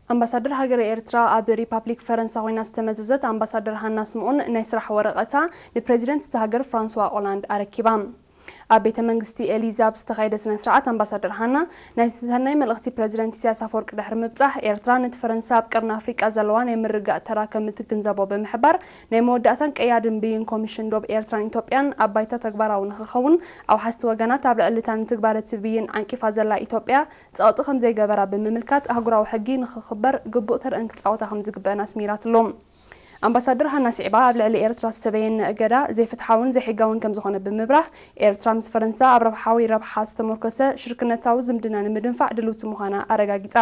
ኣምባሳደር ሃገረ ኤርትራ ኣብ ሪፓብሊክ ፈረንሳ ኮይና ዝተመዘዘት ኣምባሳደር ሃና ስምኦን ናይ ስራሕ ወረቐታ ንፕሬዚደንት እታ ሃገር ፍራንስዋ ኦላንድ ኣረኪባ። ኣብ ቤተ መንግስቲ ኤሊዛ ኣብ ዝተኻየደ ስነ ስርዓት ኣምባሳደር ሃና ናይ ሰናይ መልእኽቲ ፕሬዚደንት ኢሳያስ ኣፈወርቂ ድሕሪ ምብጻሕ፣ ኤርትራ ነቲ ፈረንሳ ኣብ ቀርኒ ኣፍሪቃ ዘለዋ ናይ ምርግጋእ ተራ ከም እትግንዘቦ ብምሕባር፣ ናይ መወዳእታን ቀያድን ብይን ኮሚሽን ዶብ ኤርትራን ኢትዮጵያን ኣብ ባይታ ተግባራዊ ንኽኸውን፣ ኣውሓስቲ ወገናት ኣብ ልዕሊ እታ ንትግባረ እቲ ብይን ዓንቂፋ ዘላ ኢትዮጵያ ጸቕጢ ከም ዘይገበራ ብምምልካት፣ ኣህጉራዊ ሕጊ ንኽኽበር ግቡእ ተርእን ክጻወታ ከም ዝግበአን ኣስሚራትሉ። ኣምባሳደር ሃና ስዒባ ኣብ ልዕሊ ኤርትራ ዝተበየነ እገዳ ዘይፍትሓውን ዘይሕጋውን ከም ዝኾነ ብምብራህ፣ ኤርትራ ምስ ፈረንሳ ኣብ ረብሓዊ ረብሓ ዝተመርኮሰ ሽርክነታዊ ዝምድና ንምድንፋዕ ድልውቲ ምዃና ኣረጋጊጻ።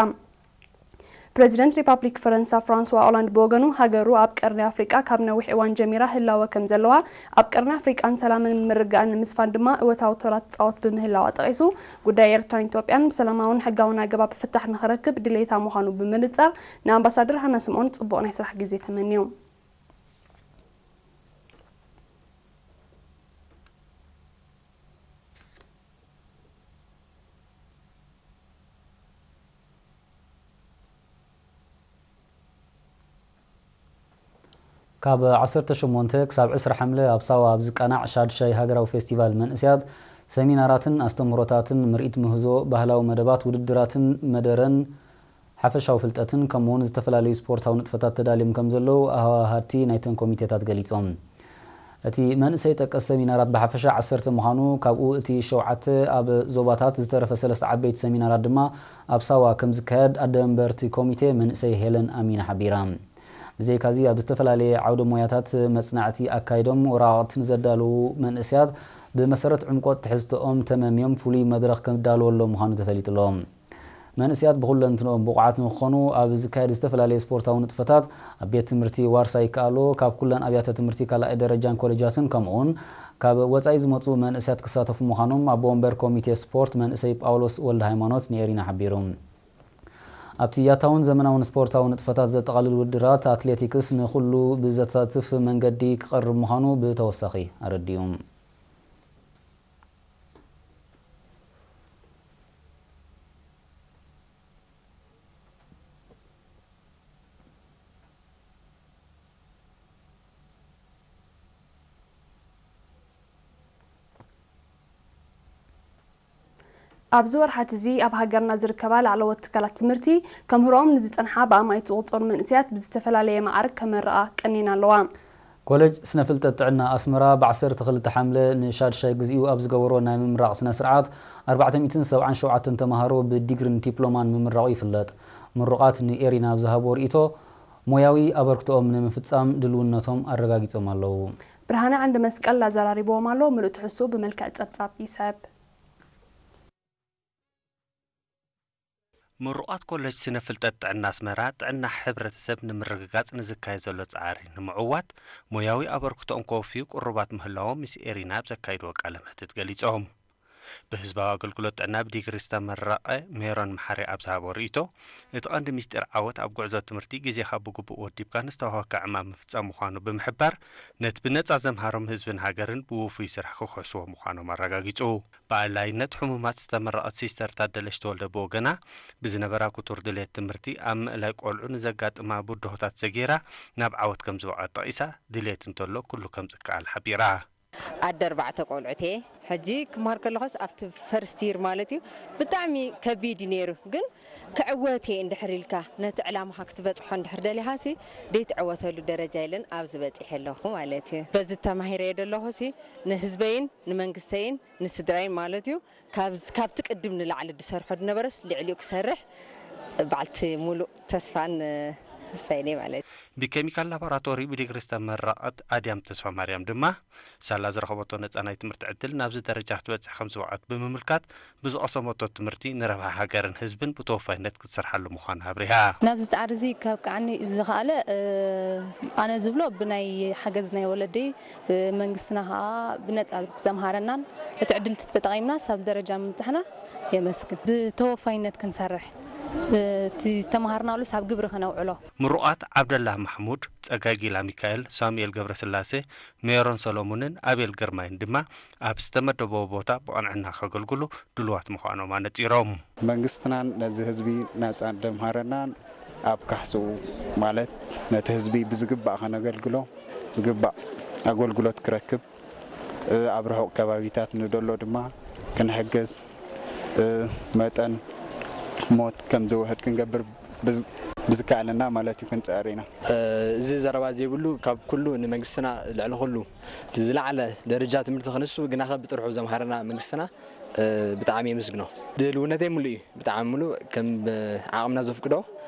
ፕሬዚደንት ሪፓብሊክ ፈረንሳ ፍራንስዋ ኦላንድ ብወገኑ፣ ሃገሩ ኣብ ቀርኒ ኣፍሪቃ ካብ ነዊሕ እዋን ጀሚራ ህላወ ከም ዘለዋ፣ ኣብ ቀርኒ ኣፍሪቃን ሰላምን ምርግጋእን ንምስፋን ድማ እወታዊ ተራ ትጻወት ብምህላዋ ጠቒሱ፣ ጉዳይ ኤርትራን ኢትዮጵያን ብሰላማውን ሕጋውን ኣገባብ ፍታሕ ንኽረክብ ድሌታ ምዃኑ ብምንጻር፣ ንኣምባሳደር ሃና ስምኦን ጽቡቕ ናይ ስራሕ ግዜ ተመንዩ። ካብ ዓሰርተ ሸሞንተ ክሳብ ዕስራ ሓምለ ኣብ ሳዋ ኣብ ዝቃናዕ ሻድሻይ ሃገራዊ ፌስቲቫል መንእሰያት፣ ሰሚናራትን ኣስተምህሮታትን፣ ምርኢት ምህዞ፣ ባህላዊ መደባት፣ ውድድራትን መደረን ሓፈሻዊ ፍልጠትን፣ ከምኡ'ውን ዝተፈላለዩ ስፖርታዊ ንጥፈታት ተዳልዮም ከም ዘለዉ ኣወሃሃድቲ ናይተን ኮሚቴታት ገሊጾም። እቲ መንእሰይ ጠቀስ ሰሚናራት ብሓፈሻ ዓሰርተ ምዃኑ፣ ካብኡ እቲ ሸውዓተ ኣብ ዞባታት፣ ዝተረፈ ሰለስተ ዓበይቲ ሰሚናራት ድማ ኣብ ሳዋ ከም ዝካየድ ኣደ መንበርቲ ኮሚቴ መንእሰይ ሄለን ኣሚን ሓቢራ። ብዘይካዚ፣ ኣብ ዝተፈላለየ ዓውደ ሞያታት መጽናዕቲ ኣካይዶም ወረቓቕቲ ንዘዳለዉ መንእሰያት፣ ብመሰረት ዕምቆት ትሕዝቶኦም ተመምዮም ፍሉይ መድረኽ ክዳለወሎም ምዃኑ ተፈሊጡ ኣሎ። መንእሰያት ብኹለንትንኦም ብቑዓት ንክኾኑ ኣብ ዝካየድ ዝተፈላለየ ስፖርታዊ ንጥፈታት ኣብ ቤት ትምህርቲ ዋርሳይ ይከኣሎ፣ ካብ ኩለን ኣብያተ ትምህርቲ ካልኣይ ደረጃን ኮሌጃትን፣ ከምኡውን ካብ ወጻኢ ዝመጹ መንእሰያት ክሳተፉ ምዃኖም ኣቦ ወንበር ኮሚቴ ስፖርት መንእሰይ ጳውሎስ ወልደ ሃይማኖት ንኤሪና ሓቢሩ። ኣብቲ ያታውን ዘመናውን ስፖርታዊ ንጥፈታት ዘጠቓልል ውድድራት ኣትሌቲክስ ንኹሉ ብዘሳትፍ መንገዲ ክቐርብ ምዃኑ ብተወሳኺ ኣረዲኡ። ኣብዚ ወርሓት እዚ ኣብ ሃገርና ዝርከባ ላዕለዎት ትካላት ትምህርቲ ከምህርኦም ንዝጸንሓ ብኣማኢት ዝቑጸሩ መንእሰያት ብዝተፈላለየ መዓርግ ከመርቓ ቀኒና ኣለዋ። ኮሌጅ ስነ ፍልጠት ጥዕና ኣስመራ ብ ዓሰርተ ክልተ ሓምለ ንሻድሻይ ግዚኡ ኣብ ዝገበሮ ናይ ምምራቕ ስነ ስርዓት ኣርባዕተ ሚእትን ሰብዓን ሸውዓተን ተማሃሮ ብዲግሪን ዲፕሎማን ምምራቑ ይፍለጥ። ምሩቓት ንኤሪና ኣብ ዝሃብዎ ርእይቶ፣ ሞያዊ ኣበርክቶኦም ንምፍጻም ድልውነቶም ኣረጋጊጾም ኣለዉ። ብርሃነ ዓንደ መስቀል ኣዘራሪብዎም ኣሎ። ምሉእ ትሕዝትኡ ብመልክዕ ጸብጻብ ይስዕብ። ምሩቓት ኮሌጅ ስነ ፍልጠት ጥዕና ኣስመራ፣ ጥዕና ሕብረተሰብ ንምርግጋጽ ንዝካየድ ዘሎ ጻዕሪ ንምዕዋት፣ ሞያዊ ኣበርክቶኦም ከወፍዩ ቅሩባት ምህላዎም ምስ ኤሪና ኣብ ዘካይድዎ ቃለ መሕትት ገሊጾም። ብህዝባዊ ኣገልግሎት ጥዕና ብዲግሪ ዝተመረቐ ሜሮን መሓሪ ኣብ ዝሃቦ ርእይቶ፣ እቲ ቀንዲ ምስጢር ዓወት ኣብ ጉዕዞ ትምህርቲ ግዜኻ ብግቡእ ወዲብካ ንዝተዋህበካ ዕማም ምፍጻም ምዃኑ ብምሕባር፣ ነቲ ብነጻ ዘምሃሮም ህዝብን ሃገርን ብውፉይ ስራሕ ክክሕስዎ ምዃኖም ኣረጋጊጹ። ብኣላይነት ሕሙማት ዝተመረቐት ሲስተር ታደለች ተወልደ ብወገና፣ ብዝነበራ ክቱር ድሌት ትምህርቲ ኣብ ምእላይ ቆልዑ ንዘጋጥማ ብድሆታት ዘጊራ ናብ ዓወት ከም ዝበቕዐት ጠቒሳ፣ ድሌት እንተሎ ኩሉ ከም ዝከኣል ሓቢራ። ኣደ ኣርባዕተ ቆልዑት እየ። ሕጂ ክመሃር ከለኹስ ኣብቲ ፈርስት ይር ማለት እዩ ብጣዕሚ ከቢድ እዩ ነይሩ፣ ግን ክዕወት እየ እንድሕር ኢልካ ነቲ ዕላማኻ ክትበጽሖ እንድሕር ደሊኻሲ ደይትዕወተሉ ደረጃ የለን። ኣብዚ በጺሐ ኣለኹ ማለት እዩ። በዚ ተማሂረ እየ ዘለኹሲ ንህዝበይን ንመንግስተይን ንስድራይን ማለት እዩ ካብ ካብቲ ቅድም ንላዕሊ ዝሰርሖ ዝነበረስ ልዕሊኡ ክሰርሕ በዓልቲ ሙሉእ ተስፋን ውሳኔ ማለት እዩ። ብኬሚካል ላቦራቶሪ ብዲግሪ ዝተመረቐት ኣድያም ተስፋ ማርያም ድማ፣ ሳላ ዝረኸበቶ ነጻ ናይ ትምህርቲ ዕድል ናብዚ ደረጃ ክትበጽሕ ከም ዝበቕዐት ብምምልካት፣ ብዝቐሰመቶ ትምህርቲ ንረብሓ ሃገርን ህዝብን ብተወፋይነት ክትሰርሓሉ ምዃና ኣብሪሃ። ናብዚ ጻዕሪ እዚ ከብቅዓኒ ዝኸኣለ፣ እ፣ ኣነ ዝብሎ ብናይ ሓገዝ ናይ ወለደይ፣ ብመንግስትና ከኣ ብነጻ ዘምሃረናን እቲ ዕድል ተጠቒምናስ ኣብዚ ደረጃ ምብጻሕና የመስግን። ብተወፋይነት ክንሰርሕ፣ እቲ ዝተምሃርናሉስ ኣብ ግብሪ ከነውዕሎ። ምሩቓት ዓብደላ ማሕሙድ፣ ጸጋይ ጊላ ሚካኤል፣ ሳሙኤል ገብረስላሴ፣ ሜሮን ሰሎሙንን ኣቤል ግርማይን ድማ ኣብ ዝተመደቦ ቦታ ብቕንዕና ከገልግሉ ድሉዋት ምዃኖም ኣነጺሮም። መንግስትናን ነዚ ህዝቢ ናጻ እንደምሃረናን ኣብ ካሕስኡ ማለት ነቲ ህዝቢ ብዝግባእ ከነገልግሎ ዝግባእ ኣገልግሎት ክረክብ፣ ኣብ ርሑቕ ከባቢታት ንደሎ ድማ ክንሕግዝ፣ መጠን ሞት ከም ዝውሕድ ክንገብር ብዝ-፣ ብዝከኣለና ማለት እዩ ክንጽዕር ኢና። እዚ ዘረባ ዘይብሉ ካብ ኩሉ ንመንግስትና ልዕሊ ኩሉ ዝለዓለ ደረጃ ትምህርቲ ክንሱ ግናኸ ብጥርሑ ዘምሃረና መንግስትና ብጣዕሚ የመስግኖ። ድልውነተይ ሙሉእ እዩ። ብጣዕሚ ሙሉእ ከም ዓቕምና ዘፍቅዶ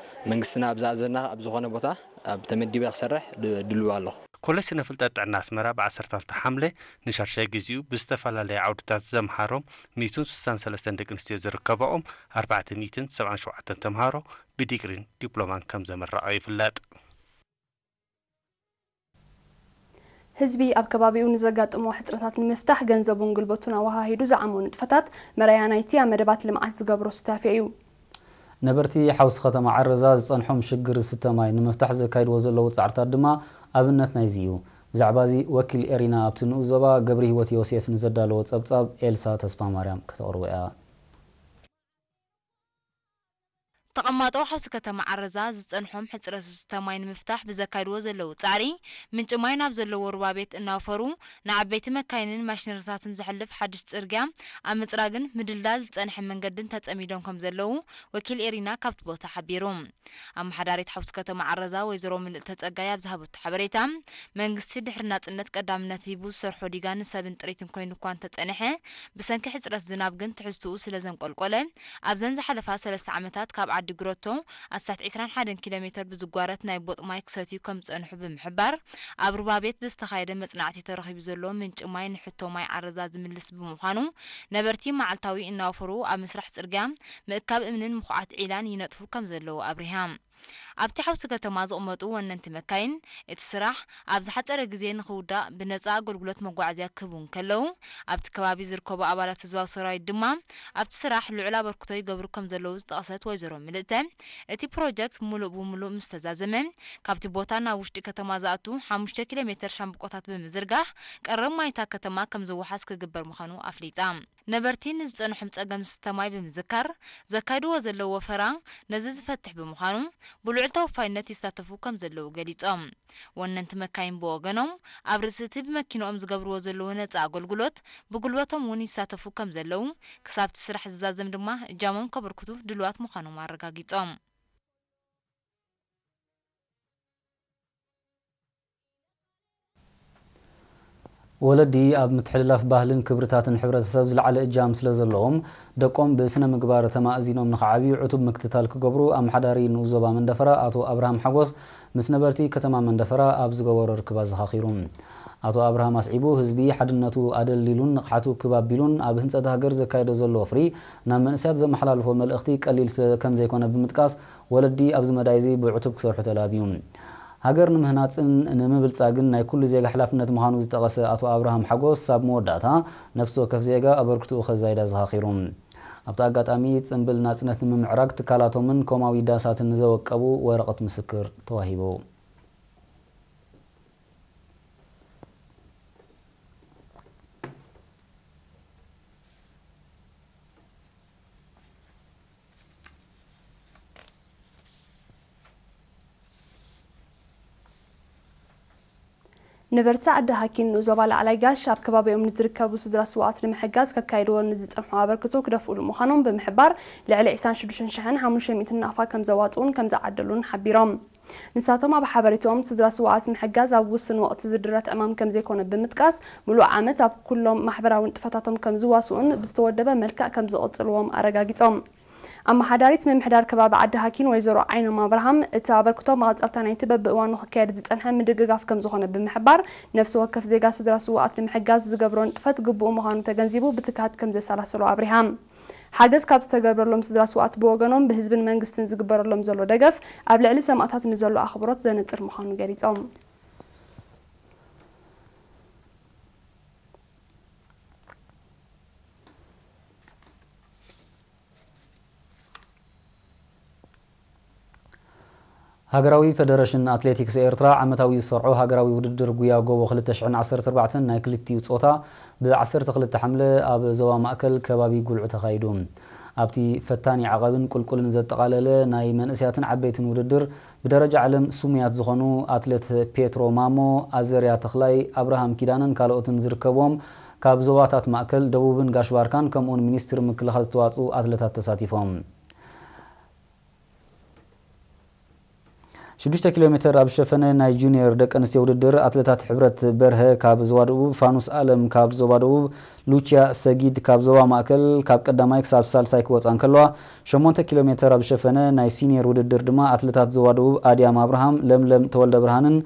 መንግስትና ኣብ ዝኣዘና ኣብ ዝኾነ ቦታ ኣብ ተመዲበ ክሰርሕ ድ-፣ ድልው ኣለኹ። ኮሌጅ ስነ ፍልጠት ጥዕና ኣስመራ ብ ዓሰርተ ክልተ ሓምለ ንሻድሻይ ግዜኡ ብዝተፈላለየ ዓውድታት ዘምሃሮም ሚእትን ስሳን ሰለስተን ደቂ ኣንስትዮ ዝርከባኦም ኣርባዕተ ሚእትን ሰብዓን ሸውዓተን ተምሃሮ ብዲግሪን ዲፕሎማን ከም ዘመረቐ ይፍለጥ። ህዝቢ ኣብ ከባቢኡ ንዘጋጥሞ ሕጽረታት ንምፍታሕ ገንዘቡን ጉልበቱን ኣወሃሂዱ ዝዓሞ ንጥፈታት መርኣያ ናይቲ ኣብ መደባት ልምዓት ዝገብሮ ሱታፌ እዩ። ነበርቲ ሓውሲ ከተማ ዓረዛ ዝጸንሖም ሽግር ዝስተ ማይ ንምፍታሕ ዘካይድዎ ዘለዉ ጻዕርታት ድማ ኣብነት ናይዚ እዩ። ብዛዕባ እዚ ወኪል ኤሪና ኣብቲ ንኡስ ዞባ ገብረሂወት ዮሴፍ ንዘዳለዎ ጸብጻብ ኤልሳ ተስፋማርያም ከተቕርቦ እያ። ተቐማጦ ሓውሲ ከተማ ዓረዛ ዝጸንሖም ሕጽረት ዝስተ ማይ ንምፍታሕ ብዘካይድዎ ዘለዉ ጻዕሪ፣ ምንጪ ማይ ናብ ዘለዎ ሩባ ቤት እናወፈሩ፣ ንዓበይቲ መካይንን ማሽነሪታትን ዘሕልፍ ሓድሽ ጽርግያ ኣብ ምጽራግን ምድልዳል ዝጸንሐ መንገድን ተጸሚዶም ከም ዘለዉ ወኪል ኤሪና ካብቲ ቦታ ሓቢሩ። ኣመሓዳሪት ሓውሲ ከተማ ዓረዛ ወይዘሮ ምልእተ ጸጋይ ኣብ ዝሃበቶ ሓበሬታ፣ መንግስቲ ድሕሪ ናጽነት ቀዳምነት ሂቡ ዝሰርሖ ዲጋን ሰብን ጥሪትን ኮይኑ እኳ እንተጸንሐ፣ ብሰንኪ ሕጽረት ዝናብ ግን ትሕዝትኡ ስለ ዘንቆልቆለ፣ ኣብዘን ዝሓለፋ ሰለስተ ዓመታት ካብ ዓዲ ግረቶ ኣስታት ዕስራን ሓደን ኪሎ ሜተር ብዝጓረት ናይ ቦጥ ማይ ክሰትዩ ከም ዝጸንሑ ብምሕባር፣ ኣብ ሩባ ቤት ብዝተኻየደ መጽናዕቲ ተረኺቡ ዘሎ ምንጪ ማይ ንሕቶ ማይ ዓረዛ ዝምልስ ብምዃኑ፣ ነበርቲ መዓልታዊ እናወፈሩ ኣብ ምስራሕ ጽርግያ፣ ምእካብ እምንን ምኹዓት ዒላን ይነጥፉ ከም ዘለዉ ኣብሪሃ። ኣብቲ ሓውሲ ከተማ ዝቕመጡ ወነንቲ መካይን፣ እቲ ስራሕ ኣብ ዝሓጸረ ግዜ ንኽውዳእ ብነጻ ኣገልግሎት መጓዓዝያ ክህቡ እንከለዉ፣ ኣብቲ ከባቢ ዝርከቡ ኣባላት ህዝባዊ ሰራዊት ድማ ኣብቲ ስራሕ ልዑል ኣበርክቶ ይገብሩ ከም ዘለዉ ዝጠቐሰት ወይዘሮ ምልእተ፣ እቲ ፕሮጀክት ሙሉእ ብሙሉእ ምስ ተዛዘመ፣ ካብቲ ቦታ ናብ ውሽጢ ከተማ ዝኣቱ ሓሙሽተ ኪሎ ሜተር ሻምብቆታት ብምዝርጋሕ፣ ቀረብ ማይ እታ ከተማ ከም ዝወሓዝ ክግበር ምዃኑ ኣፍሊጣ። ነበርቲ ንዝጸንሖም ጸገም ዝስተ ማይ ብምዝካር፣ ዘካይድዎ ዘለዉ ወፈራ ነዚ ዝፈትሕ ብምዃኑ፣ ብልዑል ተወፋይነት ይሳተፉ ከም ዘለዉ ገሊጾም። ወነንቲ መካይን ብወገኖም፣ ኣብ ርእሲ እቲ ብመኪንኦም ዝገብርዎ ዘለዉ ነጻ ኣገልግሎት፣ ብጉልበቶም እውን ይሳተፉ ከም ዘለዉ፣ ክሳብ እቲ ስራሕ ዝዛዘም ድማ እጃሞም ከበርክቱ ድሉዋት ምዃኖም ኣረጋጊጾም። ወለዲ ኣብ ምትሕልላፍ ባህልን ክብርታትን ሕብረተሰብ ዝለዓለ እጃም ስለ ዘለዎም፣ ደቆም ብስነ ምግባር ተማእዚኖም ንኽዓብዩ ዕቱብ ምክትታል ክገብሩ ኣመሓዳሪ ንኡስ ዞባ መንደፈራ ኣቶ ኣብርሃም ሓጎስ ምስ ነበርቲ ከተማ መንደፈራ ኣብ ዝገበሮ ርክብ ኣዘኻኺሩ። ኣቶ ኣብርሃም ኣስዒቡ፣ ህዝቢ ሓድነቱ ኣደልዲሉን ንቕሓቱ ክብ ኣቢሉን ኣብ ህንጸት ሃገር ዘካየዶ ዘሎ ወፍሪ ናብ መንእሰያት ዘመሓላልፎ መልእኽቲ ቀሊል ስለ ከም ዘይኮነ ብምጥቃስ፣ ወለዲ ኣብዚ መዳይ እዚ ብዕቱብ ክሰርሑ ተላብዩ። ሃገር ንምህናጽን ንምብልጻግን ናይ ኩሉ ዜጋ ሓላፍነት ምዃኑ ዝጠቐሰ ኣቶ ኣብርሃም ሓጎስ፣ ኣብ መወዳእታ ነፍሲ ወከፍ ዜጋ ኣበርክትኡ ከዛይድ ኣዘኻኺሩ። ኣብቲ ኣጋጣሚ፣ ጽምብል ናጽነት ንምምዕራግ ትካላቶምን ኮማዊ ዳሳትን ንዘወቀቡ ወረቐት ምስክር ተዋሂቡ። ነበርቲ ዓዲ ሃኪን ንኡስ ዞባ ላዕላይ ጋሽ ኣብ ከባቢኦም ንዝርከቡ ስድራ ስውኣት ንምሕጋዝ ከካይድዎ ንዝጸንሑ ኣበርክቶ ክደፍኡሉ ምዃኖም ብምሕባር፣ ልዕሊ ዕስራን ሽዱሽተን ሽሕን ሓሙሽተ ሚእትን ናቕፋ ከም ዘዋጽኡን ከም ዝዓደሉን ሓቢሮም። ንሳቶም ኣብ ሓበሬትኦም፣ ስድራ ስውኣት ምሕጋዝ ኣብ ውስን ወቕቲ ዝድረት ዕማም ከም ዘይኮነ ብምጥቃስ፣ ምሉእ ዓመት ኣብ ኩሎም ማሕበራዊ ንጥፈታቶም ከም ዝዋስኡን ብዝተወደበ መልክዕ ከም ዝቕጽልዎም ኣረጋጊጾም። ኣመሓዳሪት ምምሕዳር ከባቢ ዓዲ ሃኪን ወይዘሮ ዓይኖም ኣብርሃም፣ እቲ ኣበርክቶ መቐጸልታ ናይቲ በብእዋኑ ክካየድ ዝጸንሐ ምድግጋፍ ከም ዝኾነ ብምሕባር፣ ነፍሲ ወከፍ ዜጋ ስድራ ስውኣት ንምሕጋዝ ዝገብሮ ንጥፈት ግቡእ ምዃኑ ተገንዚቡ ብትግሃት ከም ዘሰላስሎ ኣብሪሃ። ሓገዝ ካብ ዝተገብረሎም ስድራ ስውኣት ብወገኖም፣ ብህዝብን መንግስትን ዝግበረሎም ዘሎ ደገፍ ኣብ ልዕሊ ሰማእታት ንዘሎ ኣኽብሮት ዘነጽር ምዃኑ ገሊጾም። ሃገራዊ ፈደረሽን ኣትሌቲክስ ኤርትራ ዓመታዊ ዝሰርዖ ሃገራዊ ውድድር ጉያ ጎቦ ክልተ ሽሕን ዓሰርተ ኣርባዕተን ናይ ክልቲኡ ጾታ ብ ዓሰርተ ክልተ ሓምለ ኣብ ዞባ ማእከል ከባቢ ጉልዒ ተኻይዱ። ኣብቲ ፈታኒ ዓቐብን ቁልቁልን ዘጠቓለለ ናይ መንእሰያትን ዓበይትን ውድድር፣ ብደረጃ ዓለም ስሙያት ዝኾኑ ኣትሌት ፔትሮ ማሞ፣ ኣዘርያ ተኽላይ፣ ኣብርሃም ኪዳነን ካልኦትን ዝርከብዎም ካብ ዞባታት ማእከል፣ ደቡብን ጋሽ ባርካን ከምኡውን ሚኒስትሪ ምክልኻል ዝተዋፅኡ ኣትሌታት ተሳቲፎም። ሽዱሽተ ኪሎ ሜትር ኣብ ዝሸፈነ ናይ ጁኒየር ደቂ ኣንስትዮ ውድድር፣ ኣትሌታት ሕብረት በርሀ ካብ ዞባ ደቡብ፣ ፋኑስ ኣለም ካብ ዞባ ደቡብ፣ ሉቺያ ሰጊድ ካብ ዞባ ማእከል ካብ ቀዳማይ ክሳብ ሳልሳይ ክወጻ እንከለዋ፣ ሸሞንተ ኪሎ ሜትር ኣብ ዝሸፈነ ናይ ሲኒየር ውድድር ድማ ኣትሌታት ዞባ ደቡብ ኣድያም ኣብርሃም፣ ለምለም ተወልደ ብርሃንን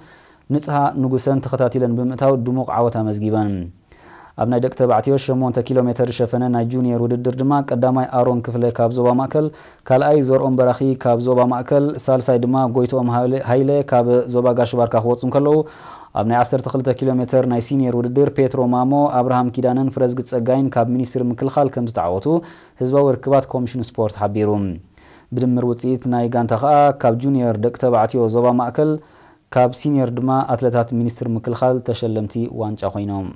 ንጽሃ ንጉሰን ተኸታቲለን ብምእታው ድሙቕ ዓወት ኣመዝጊበን። ኣብ ናይ ደቂ ተባዕትዮ ሸሞንተ ኪሎ ሜትር ዝሸፈነ ናይ ጁኒየር ውድድር ድማ ቀዳማይ ኣሮን ክፍለ ካብ ዞባ ማእከል፣ ካልኣይ ዘርኦም በራኺ ካብ ዞባ ማእከል፣ ሳልሳይ ድማ ጎይትኦም ሃይለ- ሃይለ ካብ ዞባ ጋሽ ባርካ ክወጹ እንከለዉ፣ ኣብ ናይ ዓሰርተ ክልተ ኪሎ ሜትር ናይ ሲኒየር ውድድር ፔትሮ ማሞ፣ ኣብርሃም ኪዳነን ፍረዝጊ ጸጋይን ካብ ሚኒስትሪ ምክልኻል ከም ዝተዓወቱ ህዝባዊ ርክባት ኮሚሽን ስፖርት ሓቢሩ። ብድምር ውጽኢት ናይ ጋንታ ከኣ ካብ ጁኒየር ደቂ ተባዕትዮ ዞባ ማእከል፣ ካብ ሲኒየር ድማ ኣትሌታት ሚኒስትሪ ምክልኻል ተሸለምቲ ዋንጫ ኮይኖም።